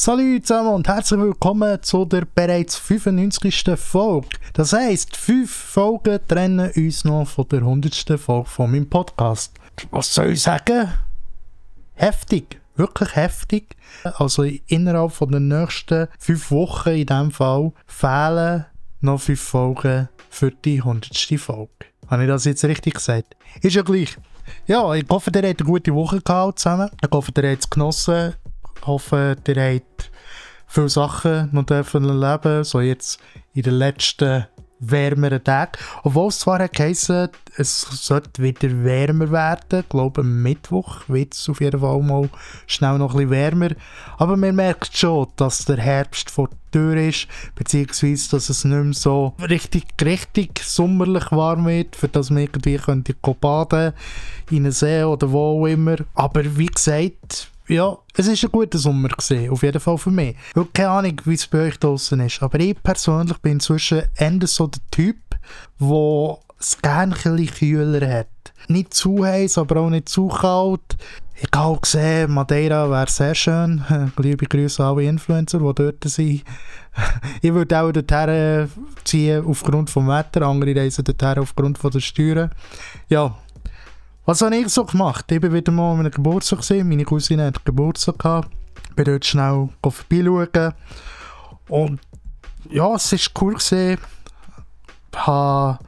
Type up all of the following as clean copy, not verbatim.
Salut zusammen und herzlich willkommen zu der bereits 95. Folge. Das heisst, 5 Folgen trennen uns noch von der 100. Folge von meinem Podcast. Was soll ich sagen? Heftig. Wirklich heftig. Also innerhalb von den nächsten 5 Wochen in diesem Fall fehlen noch 5 Folgen für die 100. Folge. Habe ich das jetzt richtig gesagt? Ist ja gleich. Ja, ich hoffe, ihr habt eine gute Woche gehabt zusammen. Ich hoffe, ihr habt es genossen. Ich hoffe, ihr habt viele Sachen noch erleben, so jetzt in den letzten wärmeren Tagen. Obwohl es zwar geheißen, es sollte wieder wärmer werden. Ich glaube, am Mittwoch wird es auf jeden Fall mal schnell noch ein bisschen wärmer. Aber man merkt schon, dass der Herbst vor der Tür ist, beziehungsweise dass es nicht mehr so richtig sommerlich warm wird, für das man irgendwie könnte baden in einen See oder wo auch immer. Aber wie gesagt, ja, es war ein guter Sommer gewesen, auf jeden Fall für mich. Ich habe keine Ahnung, wie es bei euch draussen ist, aber ich persönlich bin inzwischen eher so der Typ, der es gerne ein bisschen kühler hat. Nicht zu heiß, aber auch nicht zu kalt. Ich habe auch gesehen, Madeira wäre sehr schön. Liebe Grüße an alle Influencer, die dort sind. Ich würde auch dorthin ziehen aufgrund des Wetters, andere reisen dorthin aufgrund der Steuern. Ja. Was habe ich so gemacht? Ich war wieder mal an einem Geburtstag, meine Cousine hat Geburtstag gehabt. Ich bin dort schnell vorbeischauen. Und ja, es war cool gewesen. Ich hatte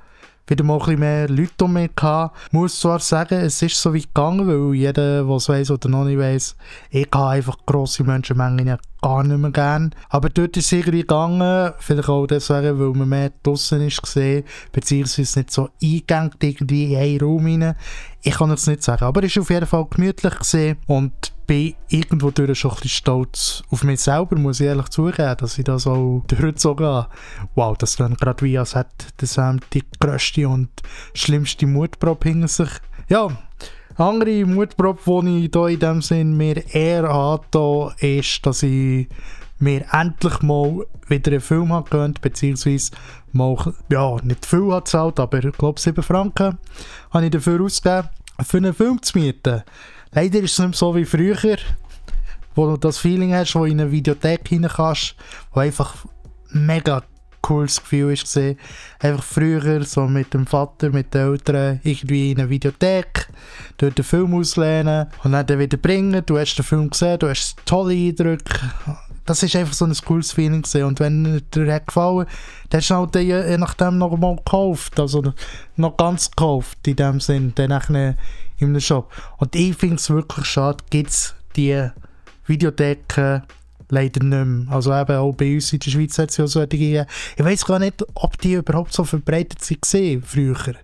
wieder mal ein bisschen mehr Leute um mich gehabt. Ich muss zwar sagen, es ist so weit gegangen, weil jeder, der es weiss oder noch nicht weiss, ich habe einfach grosse Menschenmengen gar nicht mehr gerne. Aber dort ist es irgendwie gegangen, vielleicht auch deswegen, weil man mehr draussen war, beziehungsweise nicht so eingängt irgendwie in einen Raum rein. Ich kann es nicht sagen, aber es war auf jeden Fall gemütlich gewesen und bin irgendwo durch schon ein bisschen stolz auf mich selber, muss ich ehrlich zugeben, dass ich das auch durchgezogen habe. Wow, das klingt gerade wie, als hätte der Sam die grösste und schlimmste Mutprobe hinter sich. Ja, andere Mutprobe, die ich hier in dem Sinn mir eher angetan ist, dass ich mir endlich mal wieder einen Film habe gegönnt, beziehungsweise mal, ja, nicht viel hat gezahlt, aber ich glaube 7 Franken habe ich dafür ausgegeben, für einen Film zu mieten. Leider ist es nicht mehr so wie früher, wo du das Feeling hast, wo du in eine Videothek rein kannst, wo einfach mega cooles Gefühl war. Einfach früher so mit dem Vater, mit den Eltern irgendwie in eine Videothek, dort den Film auslehnen und dann wieder bringen. Du hast den Film gesehen, du hast tolle Eindrücke. Das war einfach so ein cooles Feeling gewesen. Und wenn dir hat gefallen, dann hast du halt je nachdem noch mal gekauft, also noch ganz gekauft in dem Sinn, dann nachher in einem Shop. Und ich finde es wirklich schade, gibt es die Videotheken leider nicht mehr. Also eben auch bei uns in der Schweiz hat es ja solche. Ich weiss gar nicht, ob die überhaupt so verbreitet waren früher.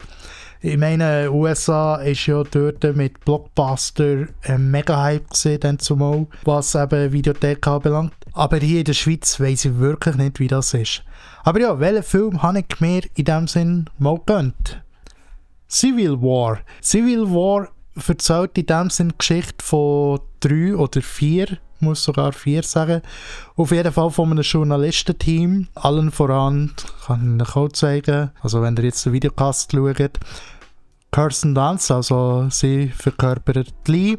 Ich meine, USA ist ja dort mit Blockbuster ein Mega-Hype gesehen, dann zumal, was eben Videotheken anbelangt. Aber hier in der Schweiz weiss ich wirklich nicht, wie das ist. Aber ja, welchen Film habe ich mir in dem Sinn mal gegönnt? Civil War. Civil War erzählt in dem Sinn die Geschichte von 3 oder 4, muss sogar 4 sagen. Auf jeden Fall von einem Journalistenteam. Allen voran, kann ich euch auch zeigen, also wenn ihr jetzt den Videocast schaut, Kirsten Dunst, also sie verkörpert Lee.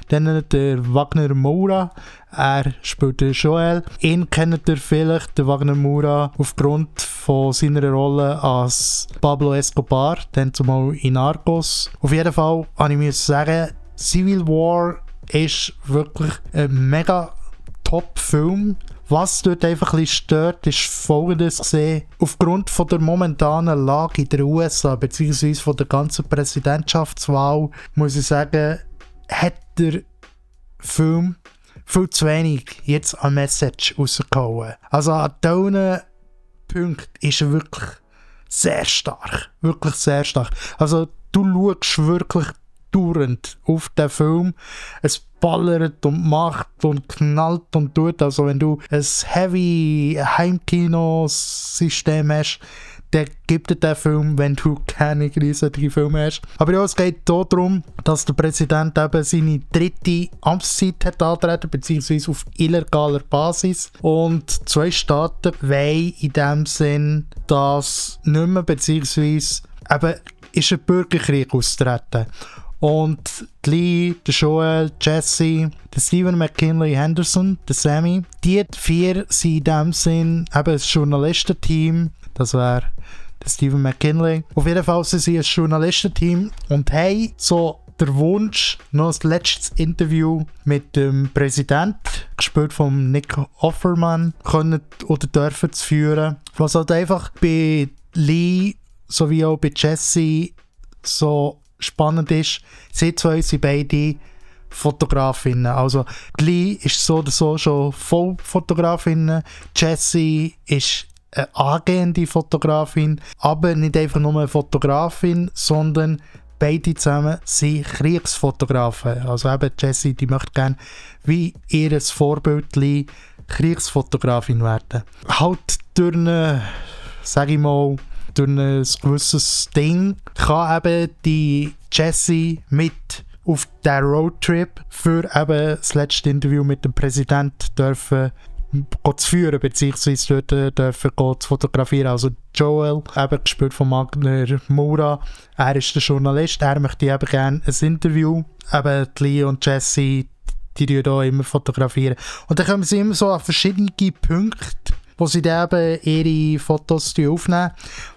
Dann der Wagner Moura, er spielt den Joel. Ihn kennt ihr vielleicht, der Wagner Moura, aufgrund von seiner Rolle als Pablo Escobar, dann zumal in Narcos. Auf jeden Fall habe ich mir sagen, Civil War ist wirklich ein mega Top-Film. Was dort einfach ein bisschen stört, ist Folgendes gesehen. Aufgrund von der momentanen Lage in den USA, beziehungsweise von der ganzen Präsidentschaftswahl, muss ich sagen, hat der Film viel zu wenig jetzt an Message rausgehauen. Also an diesen Punkten ist er wirklich sehr stark. Wirklich sehr stark. Also du schaust wirklich dauernd auf den Film. Es ballert und macht und knallt und tut. Also wenn du ein heavy Heimkino-System hast, dann gibt dir den Film, wenn du keine riesigen Filme hast. Aber ja, es geht hier darum, dass der Präsident eben seine 3. Amtszeit hat antreten, beziehungsweise auf illegaler Basis. Und 2 Staaten wollen in dem Sinn das nicht mehr, beziehungsweise eben ist ein Bürgerkrieg austreten. Und die Lee, der Joel, Jesse, der Stephen McKinley Henderson, der Sammy, die 4 sind in dem Sinn eben ein Journalistenteam. Das wäre der Stephen McKinley. Auf jeden Fall sind sie ein Journalistenteam und haben so der Wunsch, noch ein letztes Interview mit dem Präsidenten, gespielt von Nick Offerman, können oder dürfen zu führen. Was halt einfach bei Lee sowie auch bei Jesse so spannend ist, sie zwei sind beide Fotografinnen. Also Lee ist so oder so schon Vollfotografin, Jessie ist eine angehende Fotografin, aber nicht einfach nur eine Fotografin, sondern beide zusammen sind Kriegsfotografen. Also eben Jessie, die möchte gerne wie ihr Vorbild Lee Kriegsfotografin werden. Halt durch eine, sag ich mal, durch ein gewisses Ding kann eben die Jessie mit auf den Roadtrip für eben das letzte Interview mit dem Präsidenten dürfen zu führen, beziehungsweise dort dürfen zu fotografieren. Also Joel, eben gespielt von Magner Mura, er ist der Journalist, er möchte eben gerne ein Interview. Eben Lee und Jessie, die hier immer fotografieren. Und dann kommen sie immer so an verschiedene Punkte, wo sie dann eben ihre Fotos aufnehmen.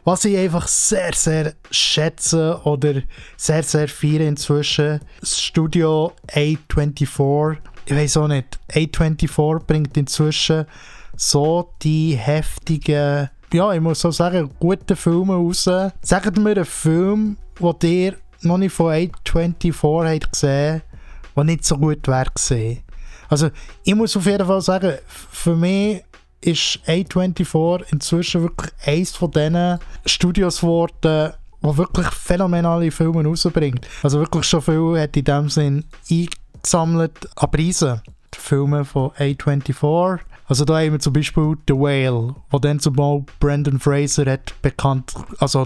Was ich einfach sehr, sehr schätze oder sehr, sehr feiere inzwischen. Das Studio A24, ich weiss auch nicht, A24 bringt inzwischen so die heftigen, ja, ich muss auch sagen, guten Filme raus. Sagt mir einen Film, den ihr noch nicht von A24 habt gesehen, der nicht so gut wäre gesehen. Also, ich muss auf jeden Fall sagen, für mich ist A24 inzwischen wirklich eines von diesen Studios geworden, die wirklich phänomenale Filme rausbringt. Also wirklich schon viel hat in dem Sinn eingesammelt an Preisen. Die Filme von A24. Also da haben wir zum Beispiel The Whale, wo dann zumal Brendan Fraser hat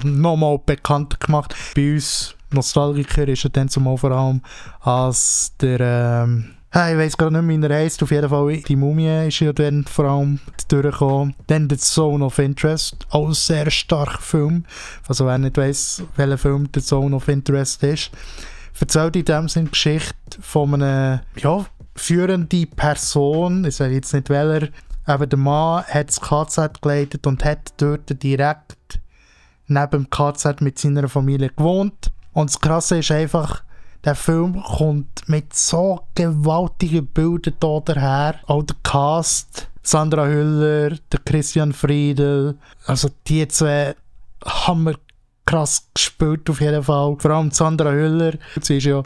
nochmal bekannt gemacht. Bei uns Nostalgiker ist er dann zumal vor allem als der ich weiss gar nicht mehr, wie er heisst. Auf jeden Fall, die Mumie ist ja dann vor allem durchgekommen. Dann The Zone of Interest, auch ein sehr starker Film. Also wer nicht weiss, welcher Film The Zone of Interest ist. Erzählt in dem Sinne die Geschichte von einer führenden Person, ich sage jetzt nicht welcher, aber der Mann hat das KZ geleitet und hat dort direkt neben dem KZ mit seiner Familie gewohnt. Und das Krasse ist einfach, der Film kommt mit so gewaltigen Bildern hier daher. Auch der Cast, Sandra Hüller, der Christian Friedel. Also die zwei haben wir krass gespielt auf jeden Fall. Vor allem Sandra Hüller. Sie war ja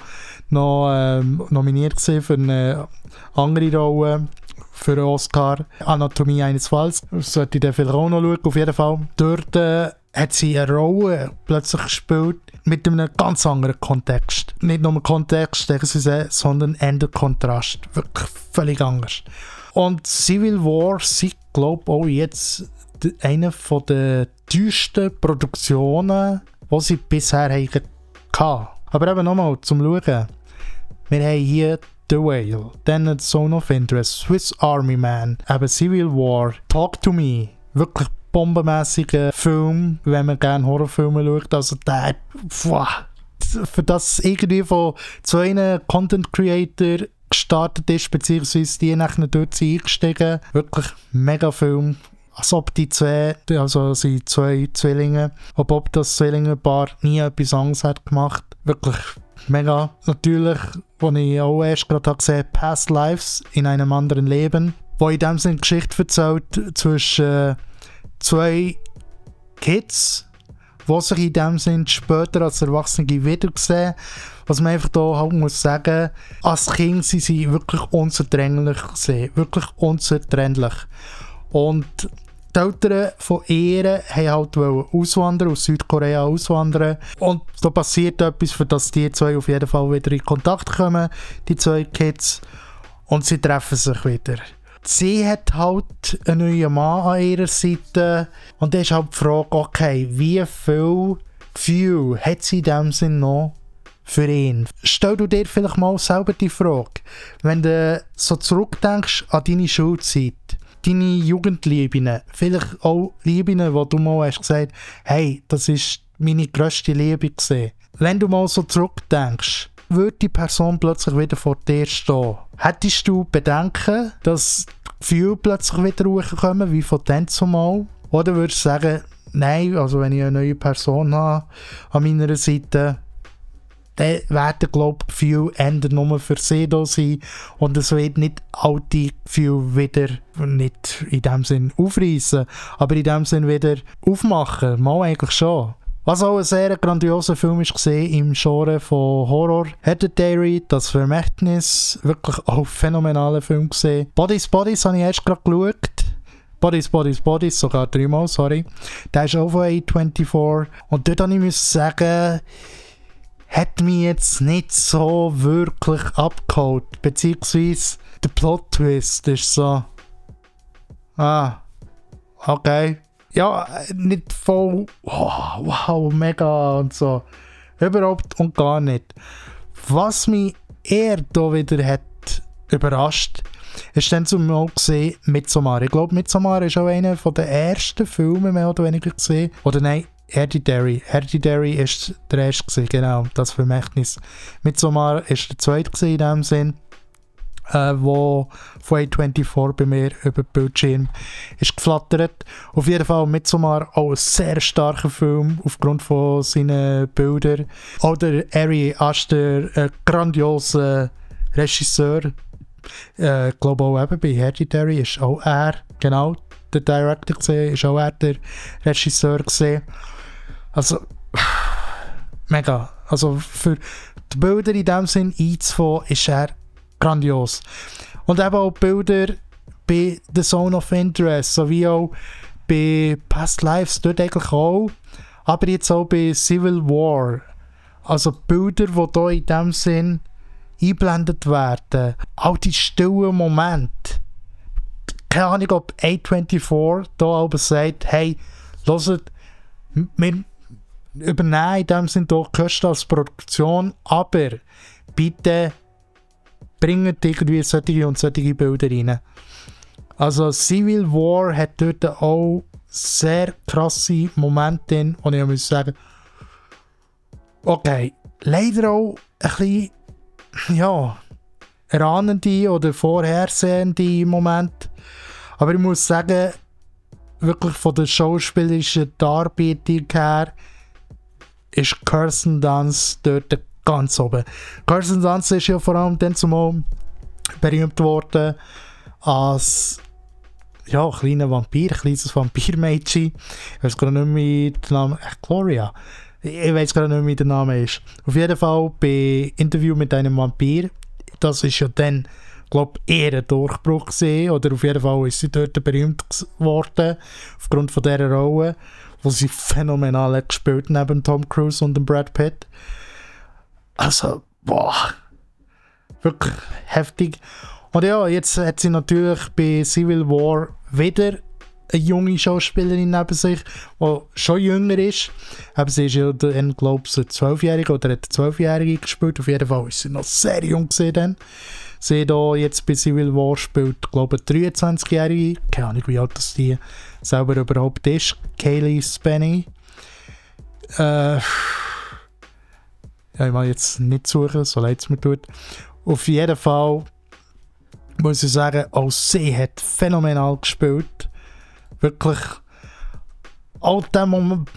noch nominiert für eine andere Rolle für einen Oscar. Anatomie eines Falls. Das sollte ich dann vielleicht auch noch schauen. Auf jeden Fall. Dort hat sie eine Rolle plötzlich gespielt mit einem ganz anderen Kontext. Nicht nur Kontext, sondern ein Kontrast. Wirklich völlig anders. Und Civil War sind, glaube ich, auch jetzt eine der teuersten Produktionen, die sie bisher hatten. Aber eben nochmal zum Schauen. Wir haben hier The Whale, dann Zone of Interest, Swiss Army Man, eben Civil War, Talk to Me. Wirklich bombenmäßiger Film, wenn man gerne Horrorfilme schaut. Also der, für das irgendwie von zwei Content Creator gestartet ist, beziehungsweise die nachher dort sind eingestiegen. Wirklich mega Film. Als ob die zwei, also sind zwei Zwillinge, ob das Zwillingenpaar nie etwas anderes hat gemacht. Wirklich mega. Natürlich, was ich auch erst gerade gesehen habe, Past Lives in einem anderen Leben, wo in dem Sinne Geschichte erzählt zwischen zwei Kids, die sich in dem Sinn später als Erwachsene wiedersehen. Was man einfach hier halt muss sagen, als Kind sind sie wirklich unzertrennlich gesehen. Wirklich unzertrennlich. Und die Eltern von ihr wollten halt auswandern, aus Südkorea auswandern. Und da passiert etwas, für das die zwei auf jeden Fall wieder in Kontakt kommen, die zwei Kids. Und sie treffen sich wieder. Sie hat halt einen neuen Mann an ihrer Seite. Und dann ist halt die Frage, okay, wie viel Gefühl hat sie in dem Sinn noch für ihn? Stell du dir vielleicht mal selber die Frage, wenn du so zurückdenkst an deine Schulzeit, deine Jugendlieben, vielleicht auch Lieben, wo du mal hast gesagt, hey, das ist meine grösste Liebe gewesen. Wenn du mal so zurückdenkst, würde die Person plötzlich wieder vor dir stehen, hättest du Bedenken, dass die Gefühle plötzlich wieder hochkommen, wie von dann zumal? Oder würdest du sagen, nein, also wenn ich eine neue Person habe an meiner Seite, dann werden, glaube ich, die Gefühle ändern nur für sie da sein und es wird nicht alte Gefühle wieder, nicht in dem Sinn aufreißen, aber in dem Sinn wieder aufmachen. Mal eigentlich schon. Was auch ein sehr grandioser Film ist gesehen im Genre von Horror. Hereditary, das Vermächtnis, wirklich auch ein phänomenaler Film gesehen. Bodies, Bodies habe ich erst gerade geschaut. Bodies, Bodies, Bodies, sogar 3-mal, sorry. Der ist auch von A24. Und dort musste ich sagen, hat mich jetzt nicht so wirklich abgeholt. Beziehungsweise der Plot-Twist ist so... okay. Ja, nicht voll... wow, mega und so. Überhaupt und gar nicht. Was mich eher da wieder hat überrascht, ist dann zumal gesehen Midsommar. Ich glaube, Midsommar ist auch einer der ersten Filme, mehr oder weniger gesehen. Oder nein, Hereditary. Hereditary ist der erste gewesen, genau, das Vermächtnis. Midsommar ist der zweite gewesen in dem Sinn, wo von A24 bei mir über den Bildschirm ist geflattert. Auf jeden Fall Midsommar auch ein sehr starker Film aufgrund von seinen Bildern. Auch der Ari Aster, ein grandioser Regisseur. Ich glaube auch eben bei Hereditary ist auch er, genau, der Director gesehen, ist auch er der Regisseur gesehen. Also, mega. Also für die Bilder in dem Sinn einzufangen, ist er grandios. Und eben auch die Bilder bei The Zone of Interest, sowie auch bei Past Lives, dort eigentlich auch, aber jetzt auch bei Civil War. Also Bilder, die hier in dem Sinn eingeblendet werden. Auch die stillen Momente. Keine Ahnung, ob A24 da aber sagt, hey, hört, wir übernehmen in dem Sinn hier die Kosten als Produktion, aber bitte bringt irgendwie solche und solche Bilder rein. Also Civil War hat dort auch sehr krasse Momente drin, und ich muss sagen, okay, leider auch ein bisschen, ja, erahnende oder vorhersehende Momente. Aber ich muss sagen, wirklich von der schauspielerischen Darbietung her ist Kirsten Dunst dort ganz oben. Kirsten Dunst ist ja vor allem dann zumal berühmt worden als ja, kleiner Vampir, kleines Vampirmädchen. Ich weiß gerade nicht mehr den Namen. Gloria. Ich weiß gerade nicht mehr, wie der Name ist. Auf jeden Fall bei Interview mit einem Vampir. Das ist ja dann, glaube ich, eher ein Durchbruch gewesen. Oder auf jeden Fall ist sie dort berühmt geworden. Aufgrund von dieser Rolle, wo sie phänomenal hat gespielt neben Tom Cruise und dem Brad Pitt. Also, boah. Wirklich heftig. Und ja, jetzt hat sie natürlich bei Civil War wieder eine junge Schauspielerin neben sich, die schon jünger ist. Aber sie ist ja dann, glaube ich, 12-Jährige oder hat 12-Jährige gespielt. Auf jeden Fall ist sie noch sehr jung gewesen. Sie da jetzt bei Civil War spielt, glaube ich, 23-Jährige. Keine Ahnung, wie alt das die selber überhaupt ist. Kaylee Spenny. Ja, ich will jetzt nicht suchen, so leid es mir tut. Auf jeden Fall muss ich sagen, auch sie hat phänomenal gespielt. Wirklich, auch der Moment,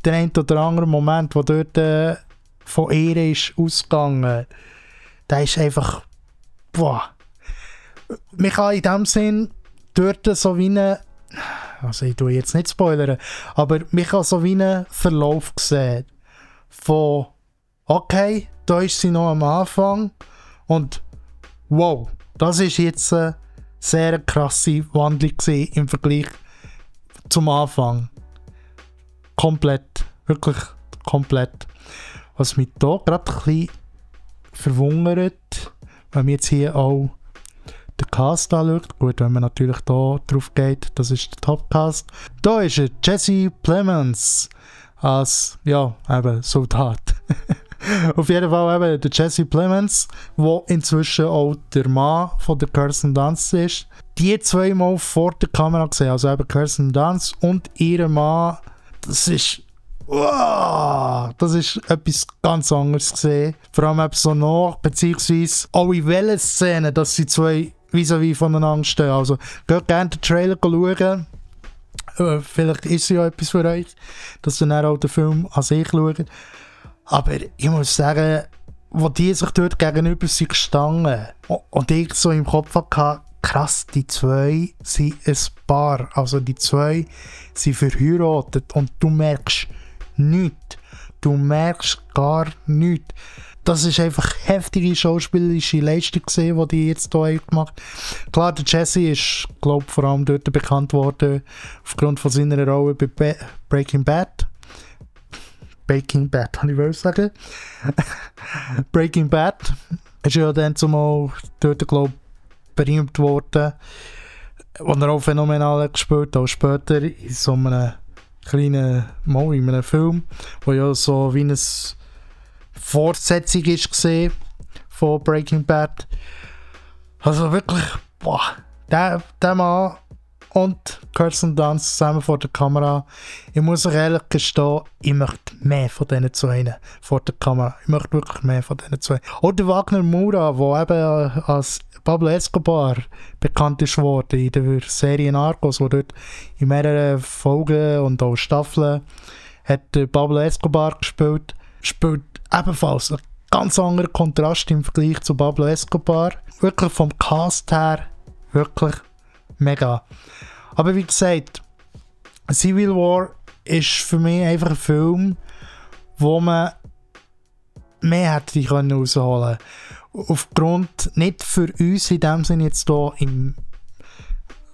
der ein oder andere Moment, der dort von ihr ist ausgegangen, der ist einfach, boah. Man kann in dem Sinn dort so wie eine, also ich tue jetzt nicht spoilern, aber man kann so wie einen Verlauf sehen von, okay, da ist sie noch am Anfang und wow, das ist jetzt eine sehr krasse Wandlung im Vergleich zum Anfang. Komplett, wirklich komplett. Was mich da gerade ein bisschen verwundert, wenn man jetzt hier auch den Cast anschaut, gut, wenn man natürlich da drauf geht, das ist der Topcast. Da ist Jesse Plemons als, ja, eben Soldat. Auf jeden Fall eben der Jesse Plemons, der inzwischen auch der Mann von der Kirsten Dunst ist. Die zweimal vor der Kamera gesehen, also eben Kirsten Dunst und ihr Mann, das ist wow, das ist etwas ganz anderes gesehen. Vor allem eben so nach, beziehungsweise auch in welchen Szenen, dass sie zwei vis-à-vis voneinander stehen. Also geht gerne den Trailer schauen. Vielleicht ist es ja etwas für euch, dass ihr dann auch den Film an sich schaut. Aber ich muss sagen, wo die sich dort gegenüber sind gestanden und ich so im Kopf hatte, krass, die zwei sind ein Paar. Also die zwei sind verheiratet und du merkst nichts. Du merkst gar nichts. Das ist einfach heftige schauspielerische Leistung gesehen, die die jetzt hier gemacht haben. Klar, der Jesse ist, glaube ich, vor allem dort bekannt worden aufgrund von seiner Rolle bei Breaking Bad. Breaking Bad, kann ich sagen. Breaking Bad ist ja dann zumal dort, glaube ich, berühmt worden, wo er auch phänomenal gespielt hat, auch später in so einem kleinen Mal in einem Film, wo ja so wie eine Fortsetzung ist gesehen von Breaking Bad. Also wirklich, boah, der Mann und Kirsten Dunst zusammen vor der Kamera. Ich muss euch ehrlich gestehen, ich möchte mehr von diesen zwei vor der Kamera. Ich möchte wirklich mehr von diesen zwei. Oder Wagner Moura, der eben als Pablo Escobar bekannt ist worden in der Serie Narcos, wo dort in mehreren Folgen und auch Staffeln hat Pablo Escobar gespielt. Spielt ebenfalls ein ganz anderer Kontrast im Vergleich zu Pablo Escobar. Wirklich vom Cast her, wirklich mega. Aber wie gesagt, Civil War ist für mich einfach ein Film, wo man mehr hätte rausholen können. Aufgrund, nicht für uns in dem Sinne jetzt hier im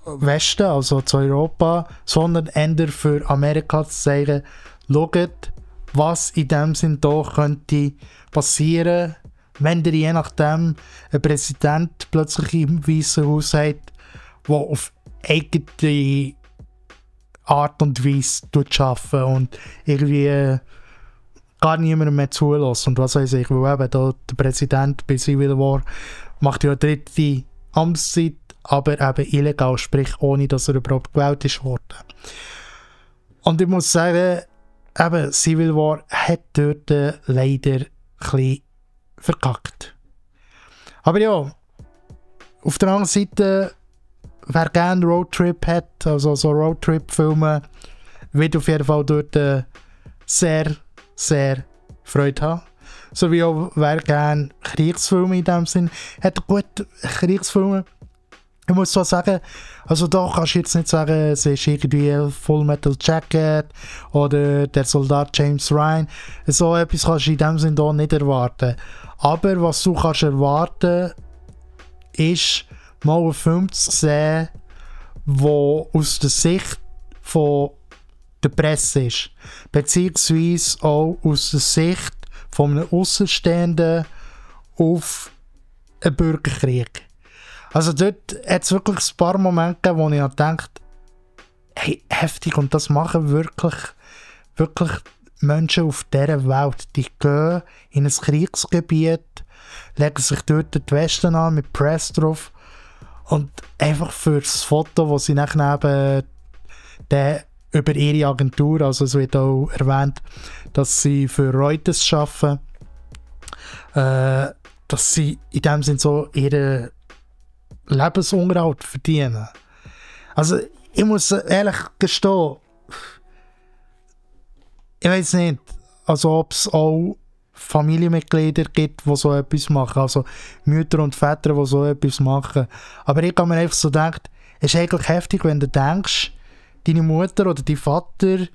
Westen, also zu Europa, sondern eher für Amerika zu sagen, schaut, was in dem Sinn hier könnte passieren, wenn der je nachdem ein Präsident plötzlich im Weißen Haus hat, der auf eigene Art und Weise arbeiten und irgendwie gar niemandem mehr zulässt. Und was weiß ich, weil eben da der Präsident bei Civil War macht ja eine dritte Amtszeit, aber eben illegal, sprich ohne, dass er überhaupt gewählt ist worden. Und ich muss sagen, eben Civil War hat dort leider ein bisschen verkackt. Aber ja, auf der anderen Seite, wer gerne Roadtrip hat, also so Roadtrip-Filme, wird auf jeden Fall dort sehr, sehr Freude haben. So wie auch wer gerne Kriegsfilme in dem Sinn hat. Gut, Kriegsfilme, ich muss so sagen, also da kannst du jetzt nicht sagen, es ist irgendwie Full Metal Jacket oder der Soldat James Ryan. So etwas kannst du in dem Sinn hier nicht erwarten. Aber was du kannst erwarten, ist mal einen Film zu sehen, der aus der Sicht von der Presse ist. Beziehungsweise auch aus der Sicht von einem Außenstehenden auf einen Bürgerkrieg. Also dort hat es wirklich ein paar Momente gegeben, wo ich gedacht, hey, heftig, und das machen wirklich Menschen auf dieser Welt. Die gehen in ein Kriegsgebiet, legen sich dort die Westen an mit Press drauf und einfach für das Foto, das sie nachher eben über ihre Agentur, also es wird auch erwähnt, dass sie für Reuters arbeiten, dass sie in dem Sinne so ihren Lebensunterhalt verdienen. Also ich muss ehrlich gestehen, ich weiß nicht, also ob es auch Familienmitglieder gibt, die so etwas machen, also Mütter und Väter, die so etwas machen. Aber ich habe mir einfach so gedacht, es ist eigentlich heftig, wenn du denkst, deine Mutter oder dein Vater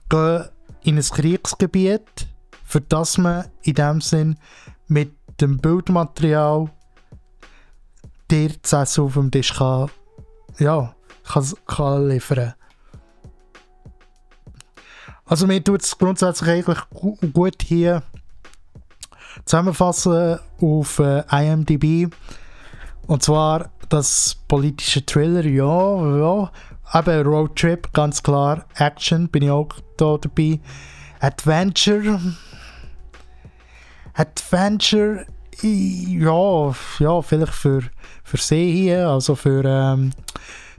gehen in ein Kriegsgebiet, für das man in dem Sinn mit dem Bildmaterial dir das Essen auf dem Tisch kann liefern. Also mir tut es grundsätzlich eigentlich gut hier zusammenfassen auf IMDb. Und zwar das politische Thriller, ja, eben Roadtrip, ganz klar. Action, bin ich auch da dabei. Adventure, ja, vielleicht für sie hier, also für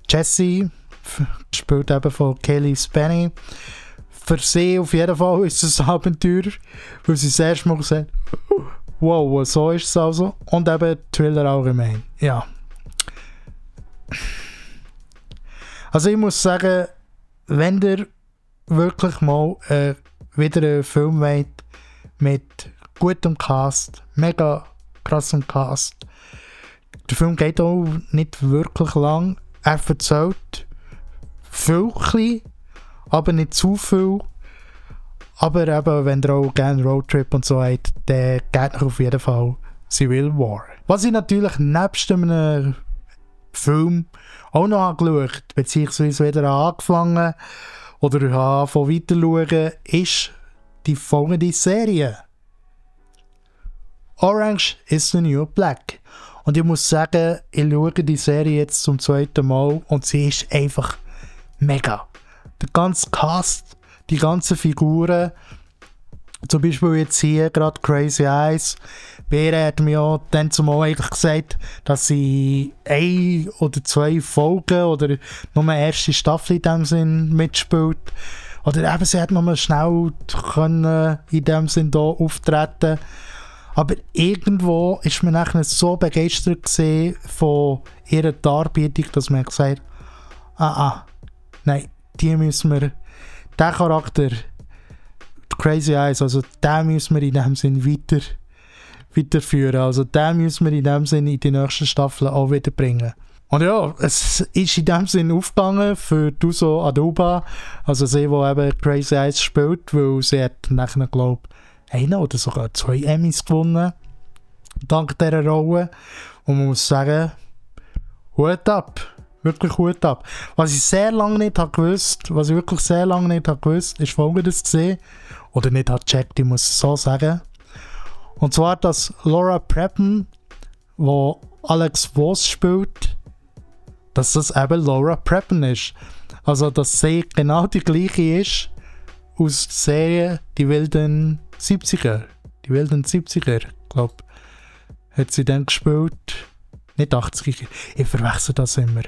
Jessie, gespielt eben von Kelly Spaney. für sie auf jeden Fall ist es ein Abenteuer, weil sie das erste Mal gesagt wow, so ist es also. Und eben Thriller allgemein. Ja. Also ich muss sagen, wenn ihr wirklich mal wieder einen Film wollt, mit gutem Cast, mega krassem Cast. Der Film geht auch nicht wirklich lang. Er erzählt viel klein, aber nicht zu viel. Aber eben, wenn ihr auch gerne Roadtrip und so habt, dann geht euch auf jeden Fall Civil War. Was ich natürlich nebst einem Film auch noch angeschaut, beziehungsweise wieder angefangen oder angefangen weiter schauen, ist die folgende Serie. Orange is the New Black. Und ich muss sagen, ich schaue die Serie jetzt zum zweiten Mal und sie ist einfach mega. Der ganze Cast, die ganzen Figuren, zum Beispiel jetzt hier gerade Crazy Eyes, Bär hat mir ja dann zumal eigentlich gesagt, dass sie 1 oder 2 Folgen oder nur eine erste Staffel in dem Sinn mitspielt. Oder eben, sie hat noch mal schnell können in dem Sinn hier auftreten. Aber irgendwo ist man nachher so begeistert gesehen von ihrer Darbietung, dass man gesagt hat, nein, die müssen wir, den Charakter, Crazy Eyes, also den müssen wir in dem Sinn weiterführen. Also den müssen wir in dem Sinn in die nächsten Staffeln auch wieder bringen. Und ja, es ist in dem Sinn aufgegangen für Uzo Aduba, also sie, die eben Crazy Eyes spielt, weil sie hat nachher, glaube ich, 1 oder sogar 2 Emmys gewonnen, dank dieser Rolle. Und man muss sagen, Hut ab, wirklich Hut ab. Was ich sehr lange nicht habe gewusst, ist Folgendes gesehen, oder nicht habe gecheckt, ich muss es so sagen. Und zwar, dass Laura Prepon, wo Alex Voss spielt, dass das eben Laura Prepon ist. Also, dass sie genau die gleiche ist aus der Serie Die wilden 70er. Die wilden 70er, glaube ich, hat sie dann gespielt. Nicht 80er, ich verwechsel das immer.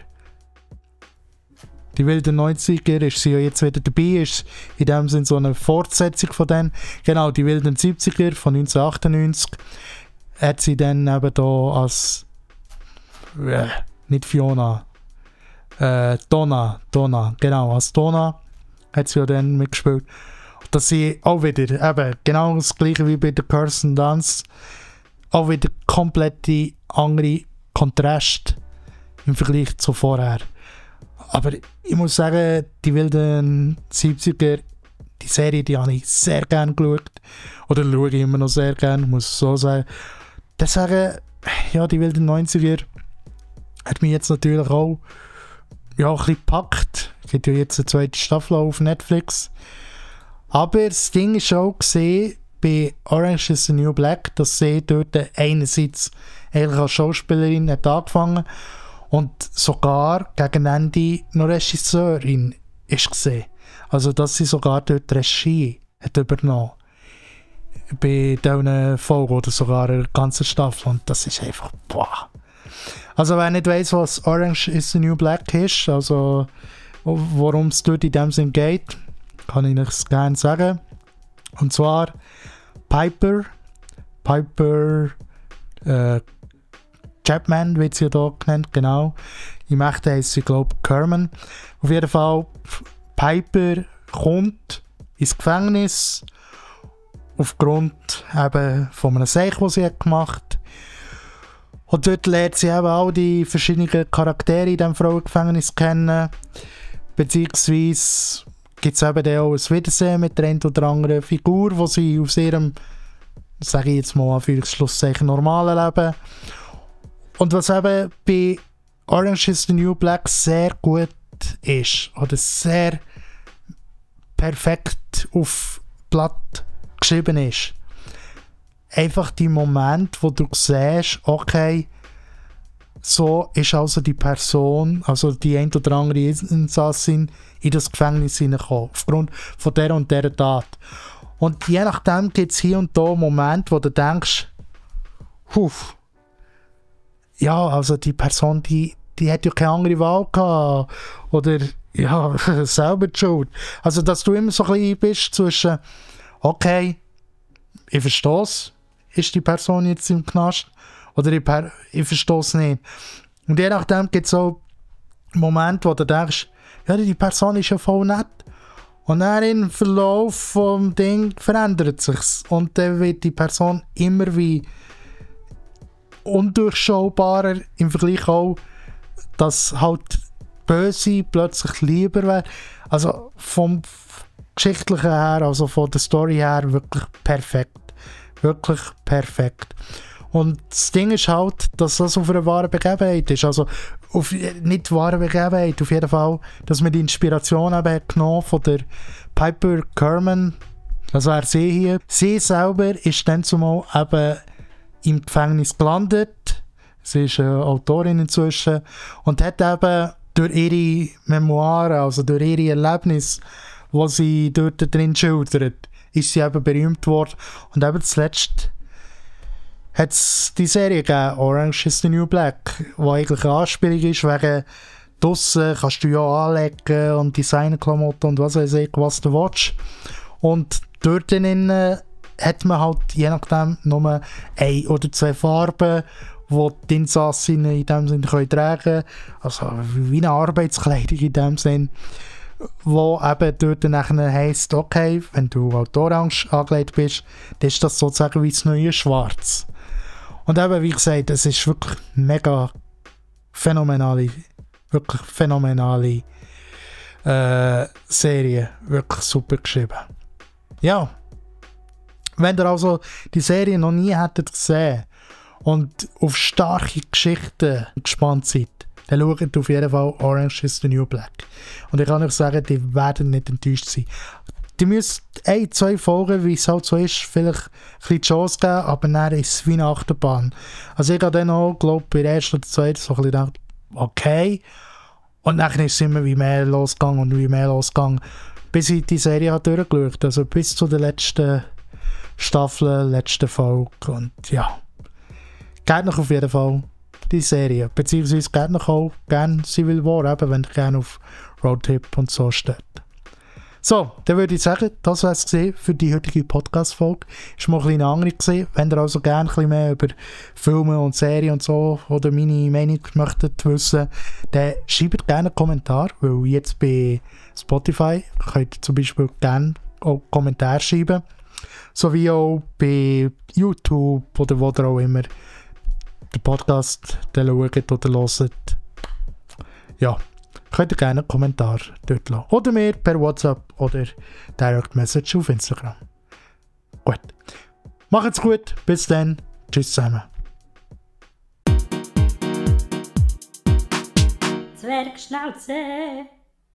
Die wilden 90er ist sie ja jetzt wieder dabei, ist in dem Sinne so eine Fortsetzung von denen. Genau, die wilden 70er von 1998 hat sie dann eben hier als nicht Fiona, Donna, genau, als Donna hat sie ja dann mitgespielt. Dass sie auch wieder, eben, genau das gleiche wie bei der Kirsten Dunst, auch wieder komplett andere Kontrast im Vergleich zu vorher. Aber ich muss sagen, die wilden 70er, die Serie, die habe ich sehr gerne geschaut. Oder schaue ich immer noch sehr gerne, muss ich so sagen. Deswegen, ja, die wilden 90er hat mich jetzt natürlich auch ein bisschen gepackt. Es gibt ja jetzt eine zweite Staffel auf Netflix. Aber das Ding ist auch gesehen, bei Orange is the New Black, dass sie dort einerseits eigentlich als Schauspielerin hat angefangen und sogar gegen Ende noch Regisseurin ist gesehen. Also dass sie sogar dort die Regie hat übernommen. Bei diesen Folgen oder sogar einer ganzen Staffel. Und das ist einfach boah. Also wer nicht weiss, was Orange is the New Black ist, also worum es dort in dem Sinn geht, kann ich euch gerne sagen. Und zwar Piper Chapman wird sie ja hier genannt, genau. Im Echten heisst sie, glaube ich, Kerman. Auf jeden Fall, Piper kommt ins Gefängnis aufgrund eben von einem Seich, das sie hat gemacht. Und dort lernt sie eben all die verschiedenen Charaktere in diesem Frauengefängnis kennen. Beziehungsweise gibt es eben auch ein Wiedersehen mit der einen oder anderen Figur, die sie aus ihrem, sage ich jetzt mal, Anführungsschlusszeichen, normalen Leben. Und was eben bei Orange is the New Black sehr gut ist, oder sehr perfekt auf Blatt geschrieben ist, einfach die Moment, wo du siehst, okay, so ist also die Person, also die ein oder andere Insassin in das Gefängnis hineingekommen, aufgrund von der und der Tat. Und je nachdem gibt es hier und da Momente, wo du denkst, ja, also die Person, die die hat ja keine andere Wahl gehabt. Oder, ja, selber die Schuld. Also, dass du immer so ein bisschen bist zwischen, okay, ich verstehe es, ist die Person jetzt im Knast, oder ich verstehe es nicht. Und je nachdem gibt es auch Momente, wo du denkst, ja, die Person ist ja voll nett. Und dann im Verlauf vom Ding verändert sich's. Und dann wird die Person immer wie undurchschaubarer im Vergleich auch, dass halt Böse plötzlich lieber wäre. Also vom Geschichtlichen her, also von der Story her, wirklich perfekt. Wirklich perfekt. Und das Ding ist halt, dass das auf einer wahren Begebenheit ist. Also nicht wahre Begebenheit, auf jeden Fall, dass man die Inspiration eben genommen von der Piper Kerman. Das wäre sie hier. Sie selber ist dann zumal eben im Gefängnis gelandet. Sie ist eine Autorin inzwischen und hat eben durch ihre Memoiren, also durch ihre Erlebnisse, die sie dort drin schildert, ist sie eben berühmt worden. Und eben zuletzt hat es die Serie gegeben, Orange is the New Black, die eigentlich eine Anspielung ist, wegen draussen kannst du ja anlegen und Designerklamotten und was weiß ich, was du willst. Und dort drinnen hat man halt je nachdem nur 1 oder 2 Farben, die die Insassen in dem Sinne tragen können. Also wie eine Arbeitskleidung in dem Sinn. Wo eben dort nachher heisst, okay, wenn du halt orange angelegt bist, dann ist das sozusagen wie das neue Schwarz. Und eben, wie gesagt, es ist wirklich mega phänomenale Serie. Wirklich super geschrieben. Ja. Wenn ihr also die Serie noch nie hättet gesehen und auf starke Geschichten gespannt seid, dann schaut auf jeden Fall Orange is the New Black. Und ich kann euch sagen, die werden nicht enttäuscht sein. Die müsst 1, 2 Folgen, wie es halt so ist, vielleicht ein bisschen die Chance geben, aber dann ist es wie eine Achterbahn. Also ich habe dann auch, glaube ich, bei der ersten oder zweiten so ein bisschen gedacht, okay. Und dann ist es immer wie mehr losgegangen bis ich die Serie habe durchgeschaut. Also bis zu der letzten Staffel, letzten Folge. Und ja, geht noch auf jeden Fall die Serie. Beziehungsweise geht noch auch gerne Civil War, eben, wenn ihr gerne auf Roadtrip und so steht. So, dann würde ich sagen, das war es für die heutige Podcast-Folge. Ist mal ein bisschen andere gewesen. Wenn ihr also gerne ein bisschen mehr über Filme und Serien und so oder meine Meinung möchtet wissen, dann schreibt gerne einen Kommentar, weil jetzt bei Spotify könnt ihr zum Beispiel gerne auch Kommentare schreiben. Sowie auch bei YouTube oder wo ihr auch immer den Podcast schaut oder hört. Ja. Könnt ihr gerne einen Kommentar dort lassen. Oder mir per WhatsApp oder Direct Message auf Instagram. Gut. Macht's gut. Bis dann. Tschüss zusammen. Zwergschnauze.